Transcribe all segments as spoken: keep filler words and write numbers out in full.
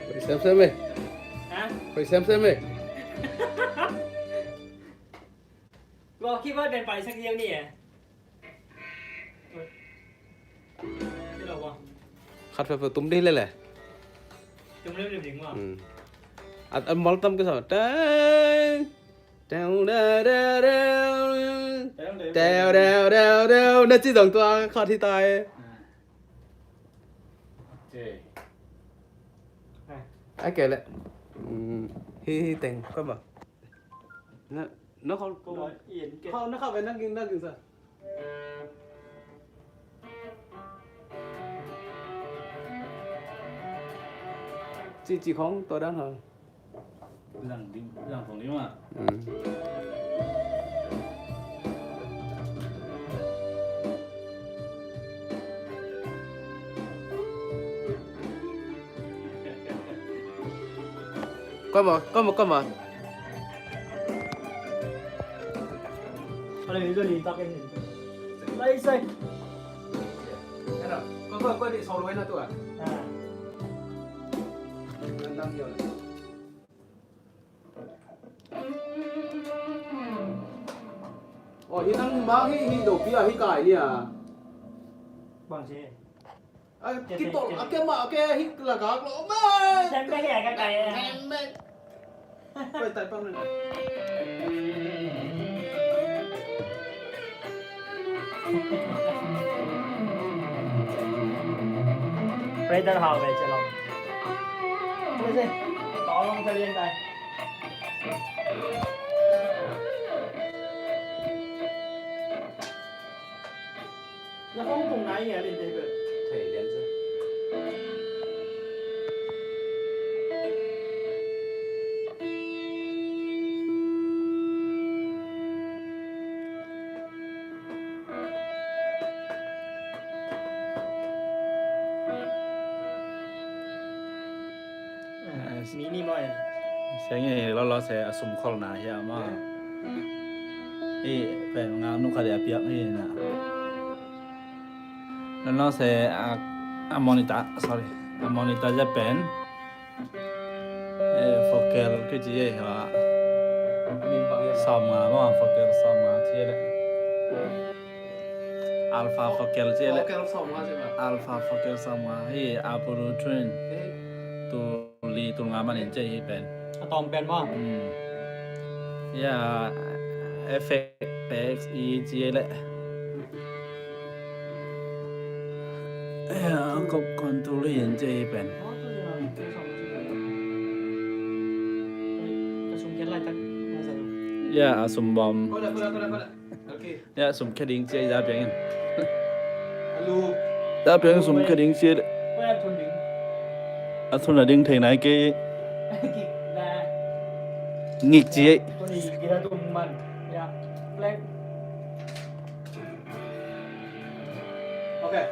Hoih semsem e. Ha? Hoih semsem e. กูคิดว่าเป็นไปสักเที่ยวนี่ไง ที่เราวะ Khat peuhpeuh tum dih lel e. Tum lel lel ding wah. Hmm. At, at mol tam ke sa. Teng. Teng, teng, teng, teng. Teng, teng, teng, teng. Na ci zong tua khat hi ta e. Ah. Ok. Ai kei leh. Hmm. Hi, hi teng. Koi ba. Na, na khol ko. Na yen ke. Khol, na khol ve na ging, na ging sa. Ci, ci khong tua dan hang. Zang dim, zang khong dim ah. Hmm. Koi maw, koi maw, koi maw. Koi maw, koi maw. Koi, koi, koi, di solo na tua. Ah. Nang, nang, yo. Hi nang mang hi, hi do pi a hi kai nia. Bang si. A kitol a kema ke hi lagak lo mai. Sem ke hi a ka kai. Sem ke. Pai tai pang ni. Pai tai hau ve che lo. Pai se. Tolong sa lian tai. Na hong kong nai ya lian tai be. Thei lian se. Mini boy. Seng i lo lo se a sum khol na hi a ma. I pen nga nu kha dia piak hi na. Lo lo se a, a monitor, sorry. A monitor ja pen. Eh, focal kici eh, ha. Min bang ya. Sawmnga maw, focal sawmnga ci eh le. Alpha focal ci eh le. Focal sawmnga ci eh. Alpha focal sawmnga. Hi, Apollo Twin. Eh. Tul li, tul nga manin ci eh hi pen. A tawm pen maw. Hmm. Ya, effect, P X E ci eh le. Ya, kop control hi in ci hi pen. Ya, a sum bawm. Ya, sum khe ding ci hi za piang in. Za piang in sum khe ding ci hi. A thun a ding thei nai kei. Ngik ci hi. Okay.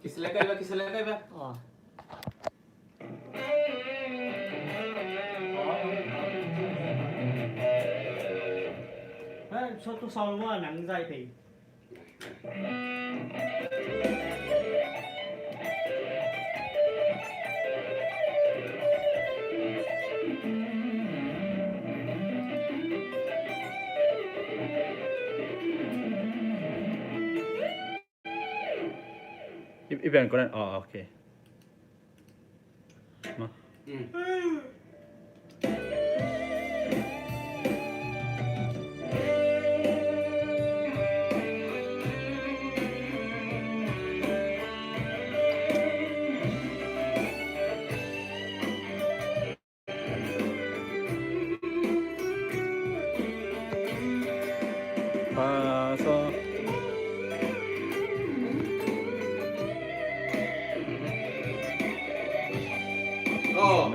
Kiselect kei ba, kiselect kei ba. Hei, so tu sound mo nang zai pei. I, i ben konen. Oh, okay. Ma. Mm. Fa, so. Oh.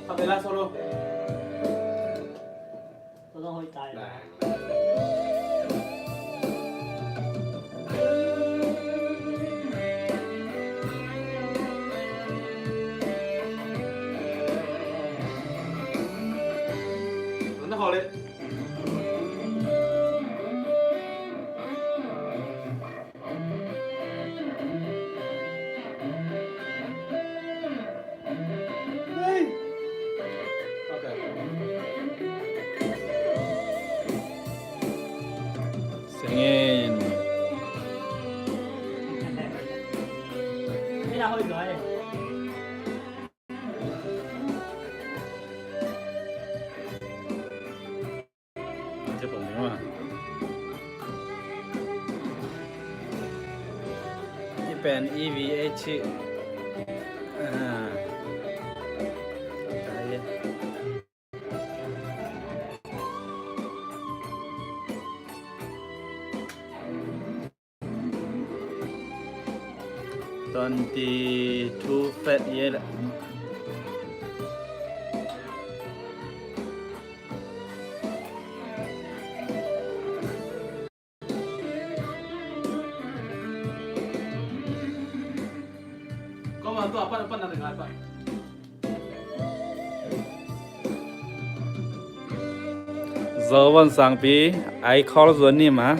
Capella solo. Solo hoih tai. Singin. Ci pong ding ma. I pen E V H. Ah. Twenty-two fat ye le. Zo Von Sangpi, I call Zuan Nim a.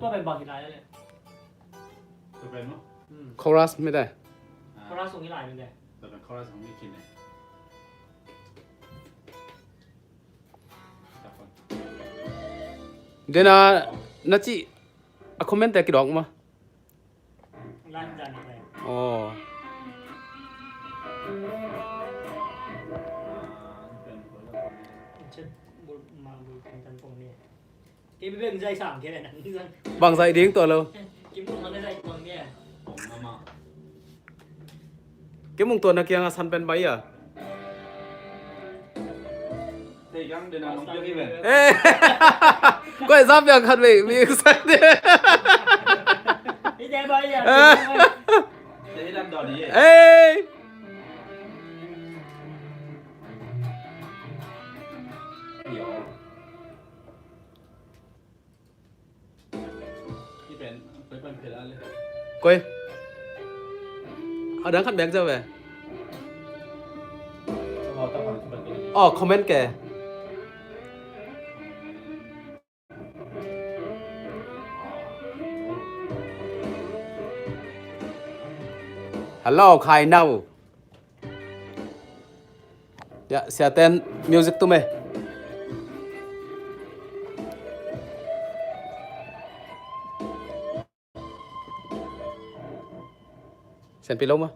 Tua pen bang hi lai le. Tua pen maw? Hmm. Chorus mi dai. Ah. Chorus sung hi lai mi dai. Tua pen chorus sung mi kin dai. Dena na ci a comment te kidawk ma. Lan jan le. Oh. Chet bul ma bul kan kan pong ni. Kei beng zai sang kei le nang zang. Bang zai ding tua lo. Kim Tung Hang zai pong ni. Pong ama. Kim Tung Hang tua na kiang a san pen bai a. Tei gang de na nong piak i ven. Eh. Koi zap piak khat ve mi san de. Ni de bai a. Tei dan don ye. Eh. Yo. Koi. A dang khat bek zau ve. Oh, comment ke. Hello, Khai Nau. Ya, siaten music tum e. Sian pi lo ma.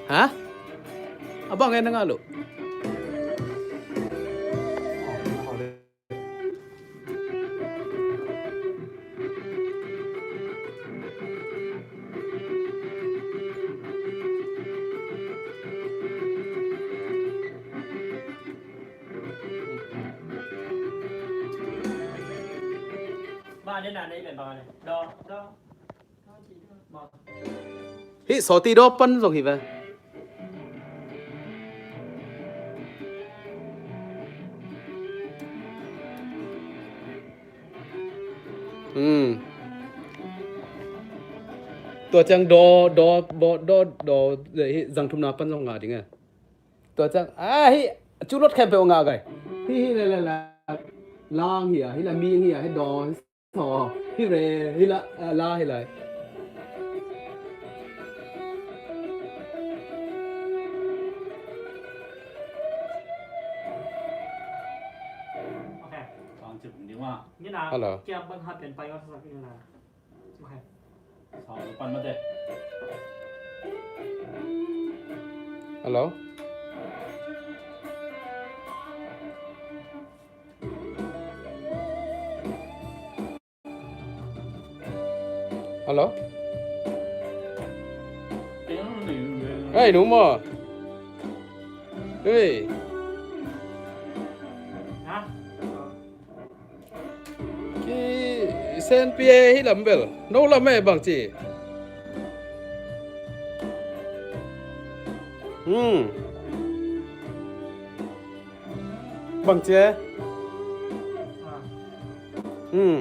Ha? Abang e na nga lo. Hih sawti daw pan zong hi ve. Hmm. Tua ciang daw, daw, daw, daw, daw, hih zang thumna pan zong ngah ding e. Tua ciang, ah, hih, cu lot khempeuh ngah gai. Hih, hih, la, la, la, lang hi a, hih la ming hi a, hih daw, hih saw, hih re, hih la, ah, la, hih lai. Hello. Hello. Hello. Hey, no more. Hey. Ki sen pia hi lam bel. No lam e bang ci. Hmm. Bang ci e. Hmm.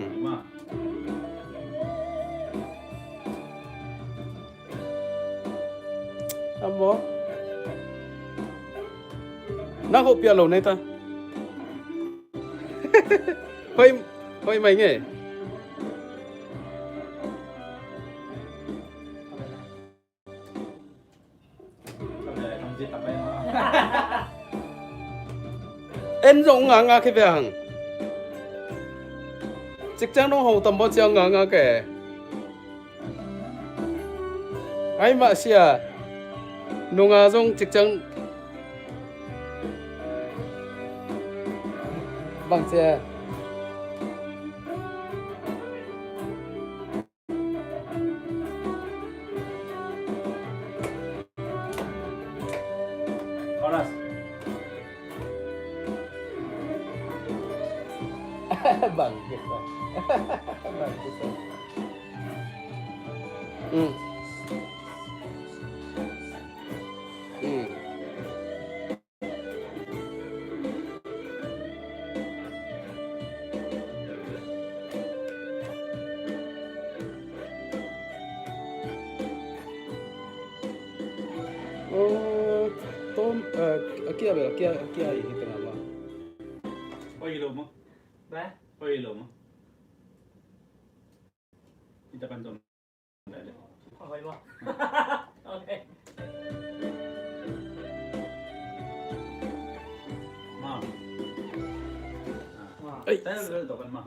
Amo. Na ko pia lo nei ta. Hoi, hoi mai nge. En zong nga nga ke ve hang. Cikcang nong hau tam baw ciang nga nga ke. Ai mah sia. Nunga zong cikcang. Bang sia. Horas. Bang kisah. Bang kisah. Hmm. Hmm. Oh, tom, eh, a kia bel, a kia, a kia i hita na ma. Oi lo mo. Ba? Oi lo mo. Hita pan tom. Hoih maw? Ok. Maw. Ei. Tel tel tok kan maw.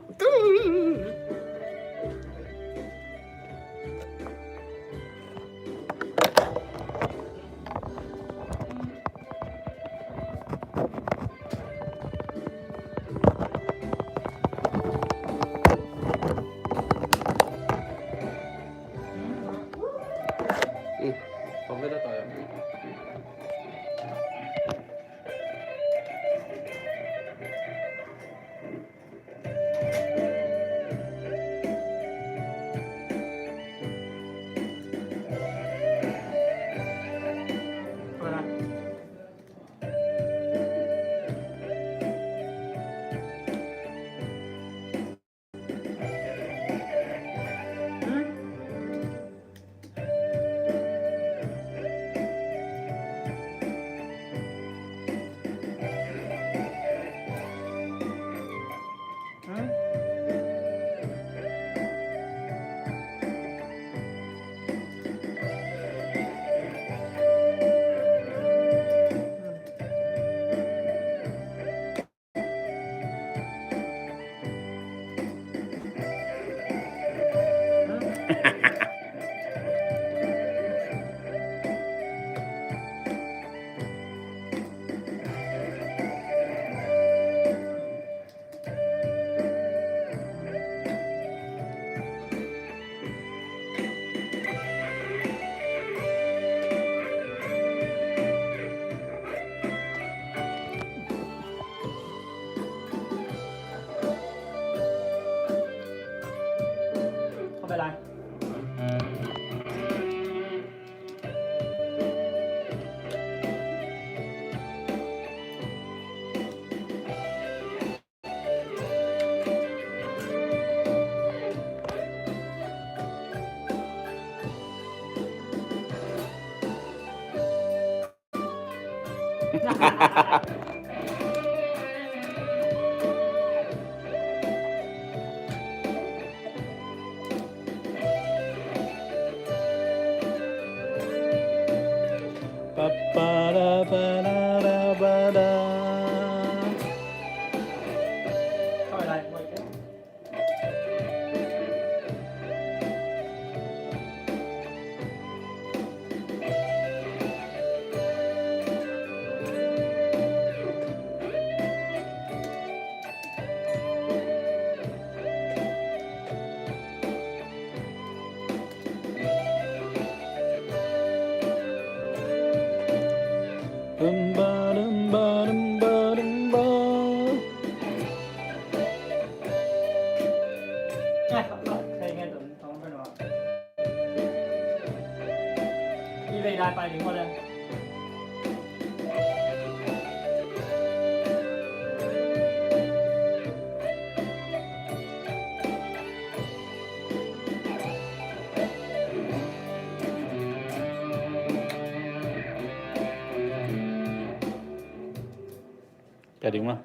Ka ding mah.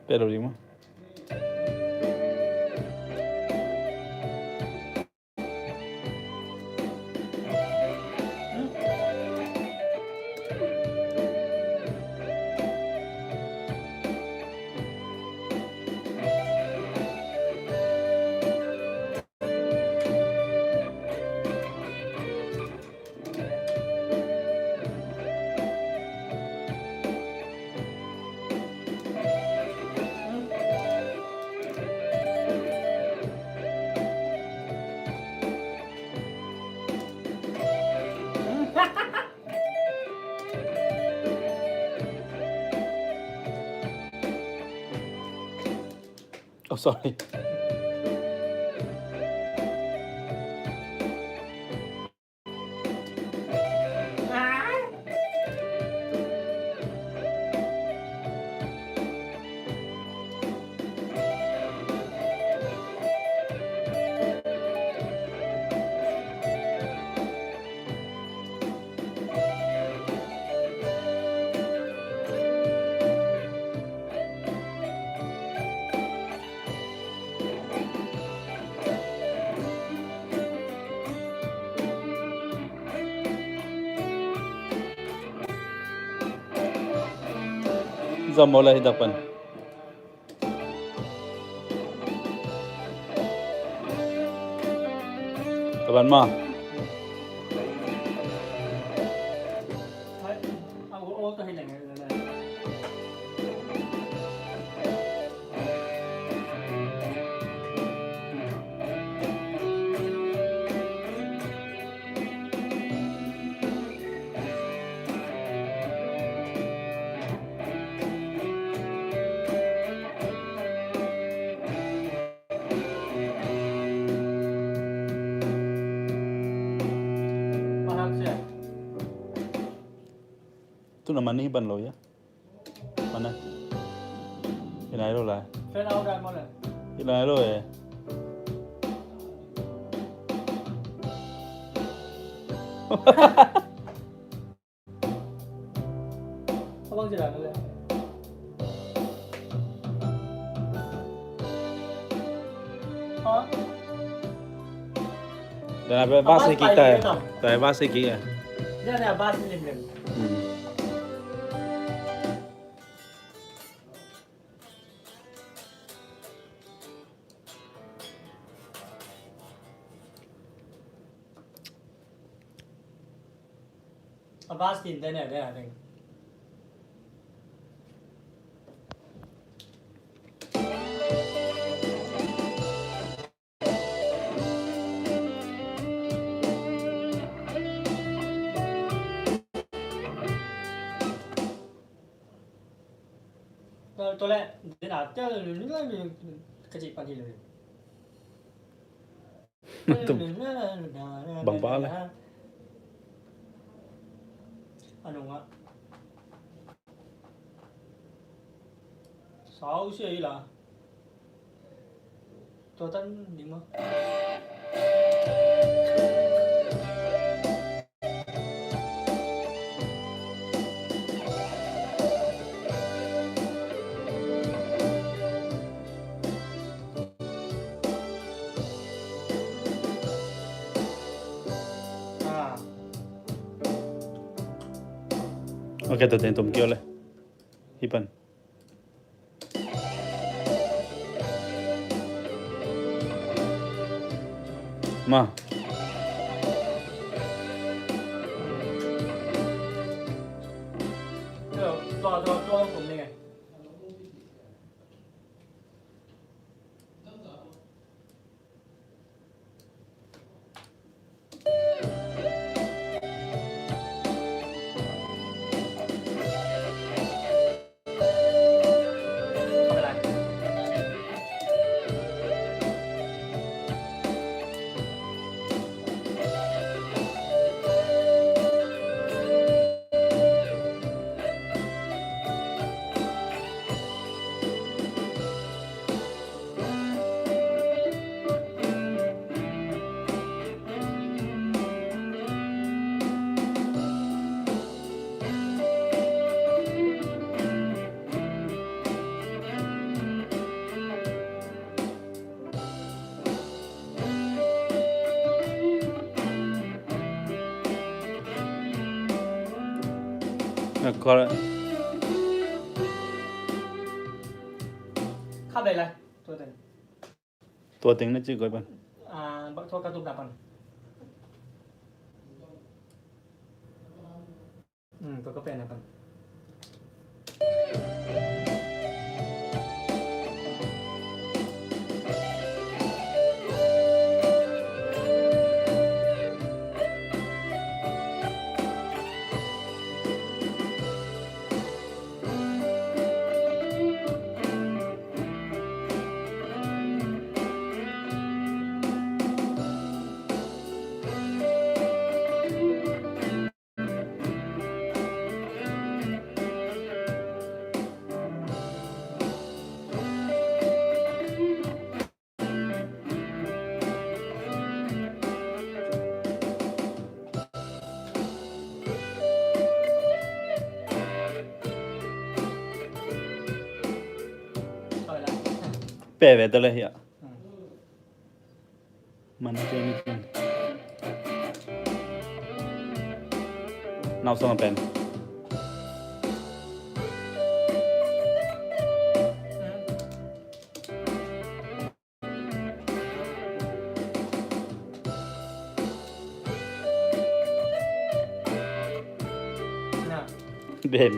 Pe lo ding mah. Sorry. Zam maw le hi dak pan. Ka ban maw. Tu na mani ban lo ya. Mana? Inai lo lai. Inai lo eh. Abang sila na le. Ha? Dan apa bahasa kita ya? Kita bahasa kita. Dia ada bahasa ni belum. Hmm. A bass din te ne de a ding. Tole din a te ka ci pan hi lo. Tum. Bang ba le. Anu nga. Sau sia ila. Tua tan ni ma. Ok, tua teng tom kio le. Hi pan. Ma. Kha bei lai. Tua teng. Tua teng na ci koi pan. Ah, bak tua ka tuk da pan. Hmm, tua ka pen na pan. pe ve ta le hia. Man te ni kin. Nau song pen. Den.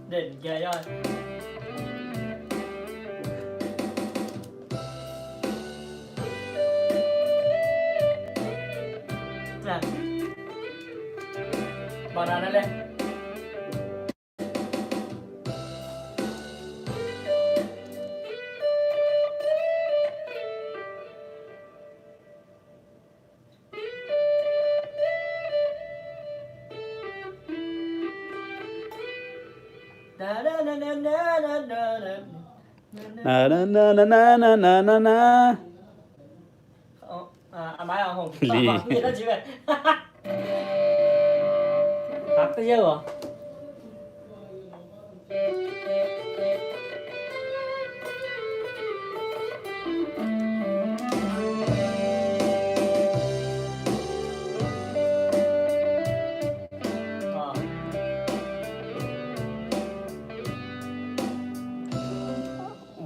Đỉnh kìa rồi. Nè. Bạn nào đây? Na, na, na. Ờ, à, à, máy à, Hùng. Lì. Ờ, ờ, chị về. Hả, cái gì vậy?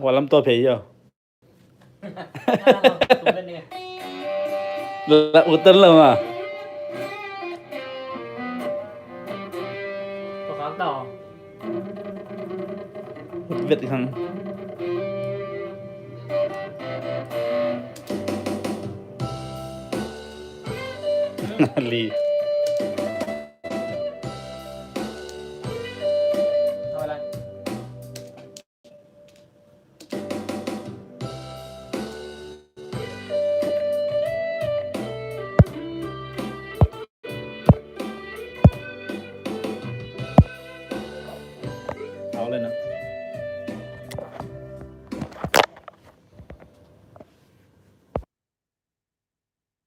Ua lam tua phei yo. La utan lo ma. Tua khak tau. Ut vet i khang. Li.